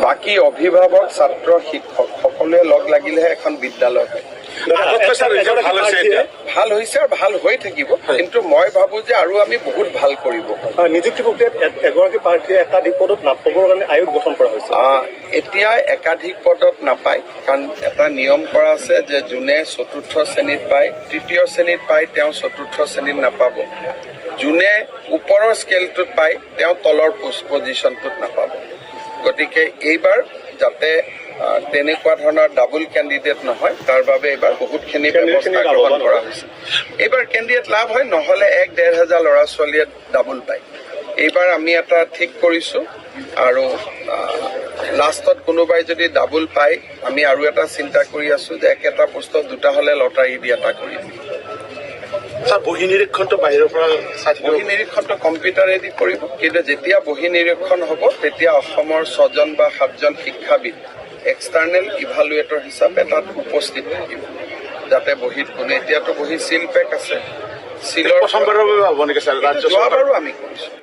বাকী অভিভাৱক, ছাত্ৰ, শিক্ষক সকলোৱে লগ লাগিলেহে এখন বিদ্যালয় হয়। আগতকৈ ছাৰ ৰিজাল্ট ভাল হৈছে এতিয়া। ভাল হৈছে আৰু ভাল হৈ থাকিব, কিন্তু মই ভাবো যে আৰু আমি বহুত ভাল কৰিব পাৰোঁ। নিযুক্তি প্ৰক্ৰিয়াত এগৰাকী প্ৰাৰ্থীয়ে একাধিক পদত নাপাবৰ কাৰণে আয়োগ গঠন কৰা হৈছে। এতিয়া একাধিক পদত নাপায়, কাৰণ এটা নিয়ম কৰা আছে যে যোনে চতুৰ্থ শ্ৰেণীত পায়, তৃতীয় শ্ৰেণীত পায়, তেওঁ চতুৰ্থ শ্ৰেণীত নাপাব। যোনে ওপৰৰ স্কেলটোত পায়, তেওঁ তলৰ পজিশ্যনটোত নাপাব। গতিকে এইবাৰ যাতে তেনেকুৱা ধৰণৰ ডাবুল কেণ্ডিডেট নহয়, তাৰ বাবে এইবাৰ বহুতখিনি ব্যৱস্থা গ্ৰহণ কৰা হৈছে। এইবাৰ কেণ্ডিডেট লাভ হয়, নহ'লে 1-1.5 হাজাৰ ল'ৰা ছোৱালীয়ে ডাবুল পায়। এইবাৰ আমি এটা ঠিক কৰিছোঁ আৰু লাষ্টত কোনোবাই যদি ডাবুল পায়, আমি আৰু এটা চিন্তা কৰি আছোঁ যে একেটা পোষ্টত দুটা হ'লে লটাৰী দি এটা কৰি দিম। ছাৰ, বহী নিৰীক্ষণটো বাহিৰৰ পৰা চাই থাকিব? বহী নিৰীক্ষণটো কম্পিউটাৰেদি কৰিব, কিন্তু যেতিয়া বহী নিৰীক্ষণ হ'ব, তেতিয়া অসমৰ ছজন বা সাতজন শিক্ষাবিদ এক্সটাৰ্নেল ইভালুৱেটৰ হিচাপে তাত উপস্থিত থাকিব, যাতে বহীত কোনো, এতিয়াতো বহী চিল পেক আছে, চিলৰ প্ৰথমবাৰৰ বাবে হ'ব নেকি ছাৰ ৰাজ্য চৰকাৰ? যোৱাবাৰো আমি কৰিছোঁ।